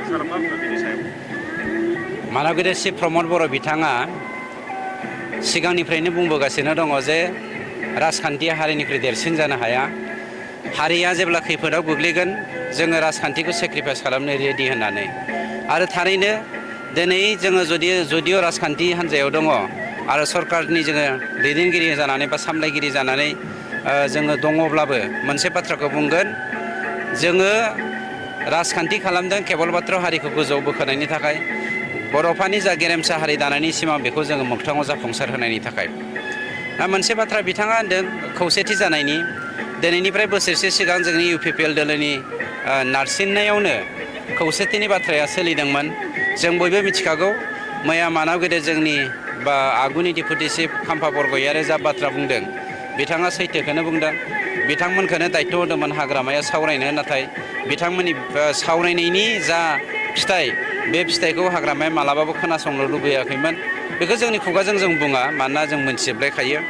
सारा मा बुङो बेनि सायाव? मानव गेदेर चिफ प्रमद बर' बिथाङा सिगांनिफ्रायनो बुंबोगासिनो दङ जे राजखान्थिया हारिनिख्रुइ देरसिन जानो हाया। हारिया जेब्ला खैफोदाव गोग्लैगोन जोङो राजखान्थिखौ सेक्रिफाइस खालामनो रेडि होननानै। आरो थारैनो दिनै जोङो जुदिअ राजखान्थि हान्जायाव दङ आरो सरकारनि जोङो दैदेनगिरि जानानै बा सामलायगिरि जानानै जोङो दङब्लाबो मोनसे बाथ्राखौ बुंगोन, जोङो राजखान्थि खालामदों केवल मात्र हारिखौ गोजौआव बोखोनायनि थाखाय, बर'फोरनि जा गेरेमसा हारि दानायनि सिमां बेखौ जोङो मोगथाङाव जाफुंसार होनायनि थाखाय। मोनसे बाथ्रा बिथाङा होनदों खौसेथि जानायनि। दिनैनिफ्राय बोसोरसे सिगां जोंनि UPPL दोलोनि नारसिननायावनो खौसेथिनि बाथ्राया सोलिदोंमोन। जों बयबो मिथिखागौ मैया मानाव गेदेर जोंनि बा आगुनि डिपुटि चिफ खाम्फा बरग'यारिया जा बाथ्रा बुंदों बिथाङा सैथोखौनो बुंदों। बिथांमोनखौनो दायथ' होदोंमोन हाग्रामाया सावरायनो, नाथाय बिथांमोननि सावरायनायनि जा फिथाइ बे फिथाइखौ हाग्रामाया मालाबाबो खोनासंनो लुबैयाखैमोन। बेखौ जोंनि खुगाजों जों बुङा, मानोना जों मोनथिजोबलायखायो।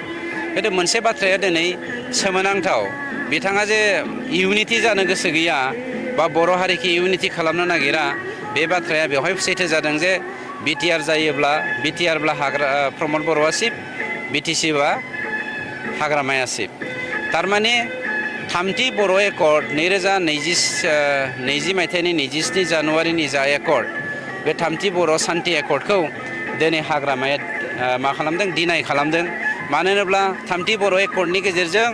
खिन्थु मोनसे बाथ्राया दिनै सोमोनांथाव, बिथाङा जे इउनिटि जानो गोसो गैया बा बर' हारिखौ इउनिटि खालामनो नागिरा, बे बाथ्राया बेवहाय सैथो जादों जे बिटिआर जायोब्ला बिटिआरब्ला प्रमद बर'आ चिफ, बिटिसि बा हाग्रामाया चिफ। थारमाने थामथि बर' एकर्ड 2020 मायथाइनि 27 जानुवारिनि जा एकर्ड, बे थामथि बर' सान्थि एकर्डखौ दिनै हाग्रामाया मा खालामदों, डिनाय खालामदों। मानो होनोब्ला थामथि बर' एकर्डनि गेजेरजों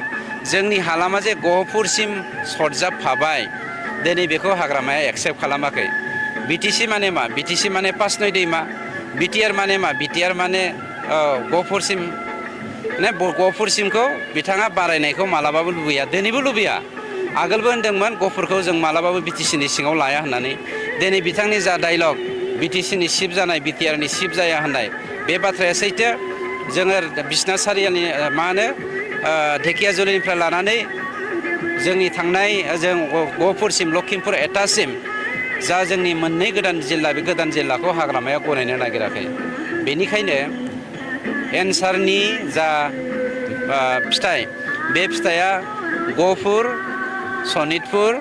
जोंनि हालामा जे गहपुरसिम सरजाबफाबाय, दिनै बेखौ हाग्रामाया एक्सेप्ट खालामाखै। बिटिसि माने मा? बिटिसि माने पासनय दैमा। बिटिआर माने मा? बिटिआर माने गहपुरसिम, माने गहपुरसिमखौ बिथाङा बारायनायखौ मालाबाबो लुबैया, दिनैबो लुबैया। आगोलबो होनदोंमोन गहपुरखौ जों मालाबाबो बिटिसिनि सिङाव लाया होननानै। दिनै बिथांनि जा डायलग बिटिसिनि चिफ जानाय बिटिआरनि चिफ जाया होननाय, बे बाथ्राया सैथो। जोङो बिसनाथ सारिआलि मा होनो धेकियाजुलिनिफ्राय लानानै जोंनि थांनाय जों गहपुरसिम लखिमपुर एटासिम जा जोंनि मोननै गोदान जिल्ला, बे गोदान जिल्लाखौ हाग्रामाया गनायनो नागिराखै। बेनिखायनो एन्सारनि जा फिथाइ, बे फिथाइया गहपुर, सनितपुर,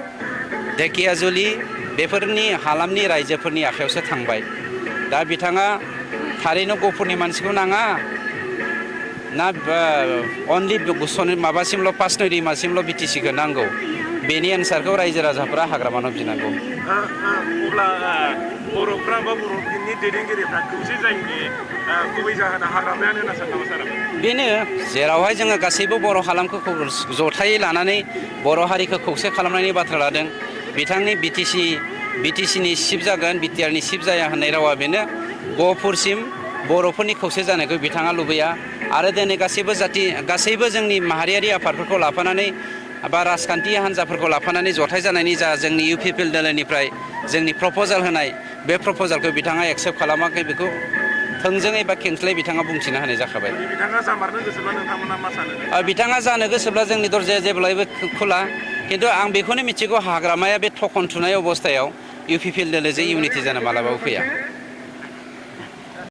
धेकियाजुलि बेफोरनि हालामनि रायजोफोरनि आखायावसो थांबाय। दा बिथाङा थारैनो गहपुरनि मानसिखौ नाङा ना अनलि माबासिमल' पासनय दैमासिमल' बिटिसिखौ नांगौ, बेनि एन्सारखौ रायजो राजाफ्रा हाग्रामानाव बिनांगौ। अब्ला बर'फ्रा बा बर'फोरनि दैदेनगिरिफ्रा खौसे जायैनि गुबै जाहोना हाग्रामायानो होनना सानो नामा सार? बेनो, जेरावहाय जोङो गासैबो बर' हालामखौ जथायै लानानै बर' हारिखौ खौसे खालामनायनि बाथ्रा लादों। बिथांनि बिटिसिनि चिफ जागोन, बिटिआरनि चिफ जाया होननाय रावा बेनो। गहपुरसिम बर'फोरनि खौसे जानायखौ बिथाङा लुबैया। आरो दिनै गासैबो जोंनि माहारियारि आफादफोरखौ लाफानानै बा राजखान्थि हान्जाफोरखौ लाफानानै जथाय जानायनि जा जोंनि UPPL दोलोनिफ्राय जोंनि प्रप'जाल होनाय, बे प्रप'जालखौ बिथाङा एक्सेप्ट खालामाखै। बेखौ थोंजोङै बा खेंस्लायै बिथाङा बुंथिना होनाय जाखाबाय। बिथाङा जामारनो गोसोब्ला नोंथांमोना मा सानो? बिथाङा जानो गोसोब्ला जोंनि दरजाया जेब्लायबो खुला। खिन्थु आं बेखौनो मिथिगौ, हाग्रामाया बे थखन थुनाय अबस्थायाव UPPL दोलोजों इउनिटि जानो मालाबाबो फैया।